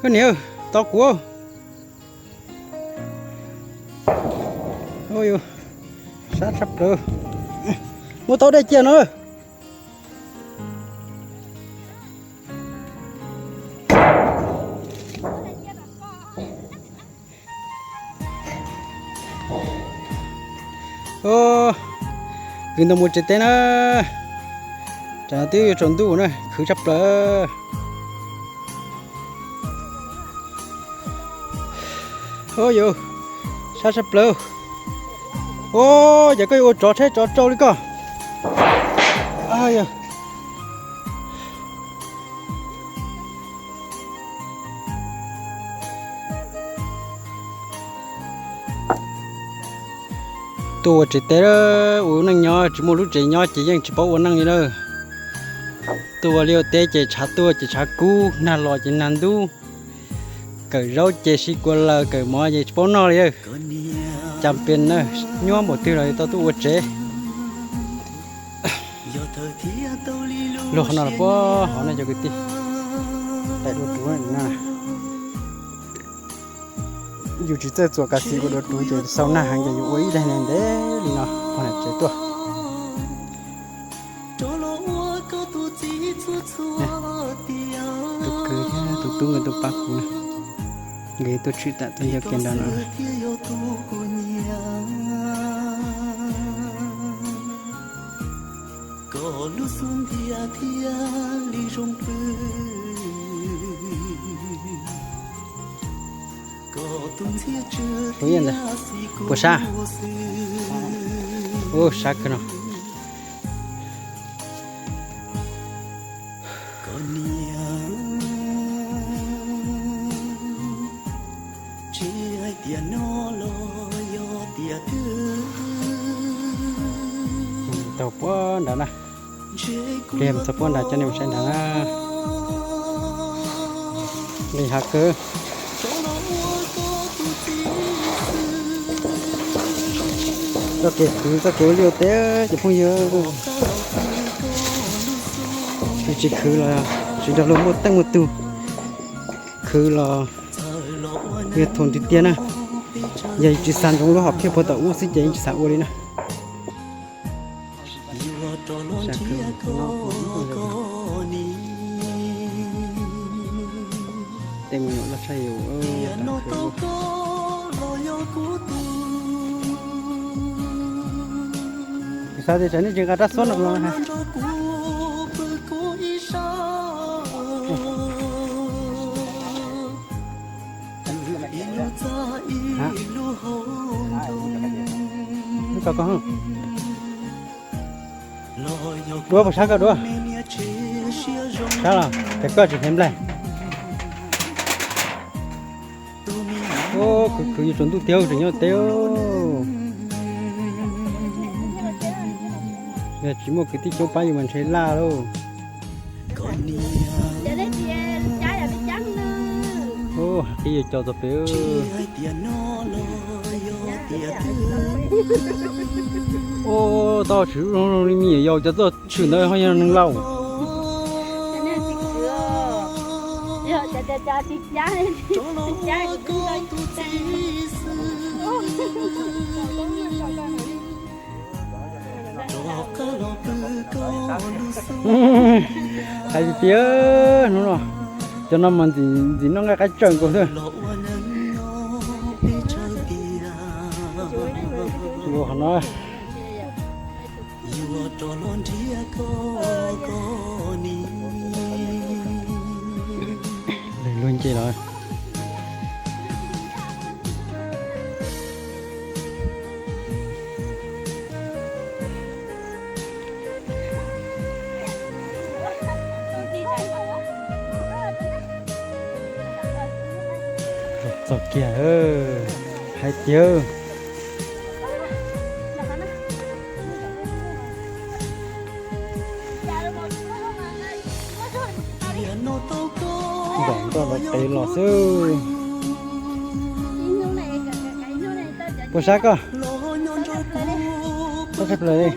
Koj niam, tos kuv. Sab tshaj plaws. Muab tau dej cia no. Kwv ntawd mus tsev teb na. Tsam no twb yuav tsaus ntuj na, khwv tshaj plaws. Ub yus, sab tshaj plaws. Ub, ces koj yuav ua tsov tsheb tsov rau li koj. Tuaj ua tsev teb, ua neej nyob tsis muaj lub tsev nyob ces yeej tsis paub ua neej li na. Tuaj ua liaj ua teb ces tshav tuaj ces tshav kub, nag los ces nag ntub, kawm zaub ces sib kua laws, kawm mov ces tsis paub noj li. Cas pes na, nyuaj npaum twg los yuav tau tuaj ua tsev. Luag qhov no los puag hov no cov kwv tij, daim duav ruv na. Yus tsis txawj txuas kav xis ua duav ruv ces xaus nag heev ces yus ua ib daim ntev li no puag nram tsev tuaj. Tus kwv thiab tus tub nkawd tuaj pab kuv na, nkawd tuaj tshwm tam tus ncauj kev nrad no. Puas sab? Ub, sab kawg no. Tau puag nrad na. Pliag mus txog puag nrad coj nej mus saib nrad na. Li hav kawg. Txoj kev khwv, txoj kev ua liaj ua teb ces phooj ywg, yus tsis khwv los tsis nrog luag muaj teej muaj tug. Khwv los yog thoom tiag tiag na. Yog yus tsis xav ntsoov lub hom phiaj puag tom ub xwb ces yeej tsis xav ua li na. Tej me nyuam loj tshaj yus. Xav tias tsam nej tsis nqa rab xuab no los. Lub tso koj, duab puas sab koj duab? Sab los ces koj tsis hnev nplaig. Ub, khwv khwv yuav tsaus ntuj tiag tseem nyob teb. Yog tsis muaj kwv tij coob pab yus mas ntshe laj lauj. Ub, qhib yuav co txog pem. Ub, tau tsis zoo li me nyuam yaus cov txoj tshwm ntawd ho yog neeg laus. Hais tias hnub no cov no mas ntxim ntxim noj nqaij qaib tsawm nkaus xwb. Ua qhov no. Luag nce los. Txog kiag, hais tias ntom ntoj los qev los xwb. Puas sab koj? Sab tshaj plaws li.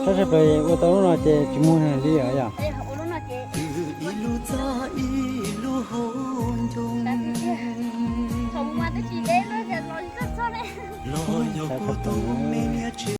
Sab tshaj plaws, ua tau lub no ces tsis muag li os yom. Thaum mus mas twb tsis deb lawm, los tsis txog txog li. Los yog kuv tus me niam tsev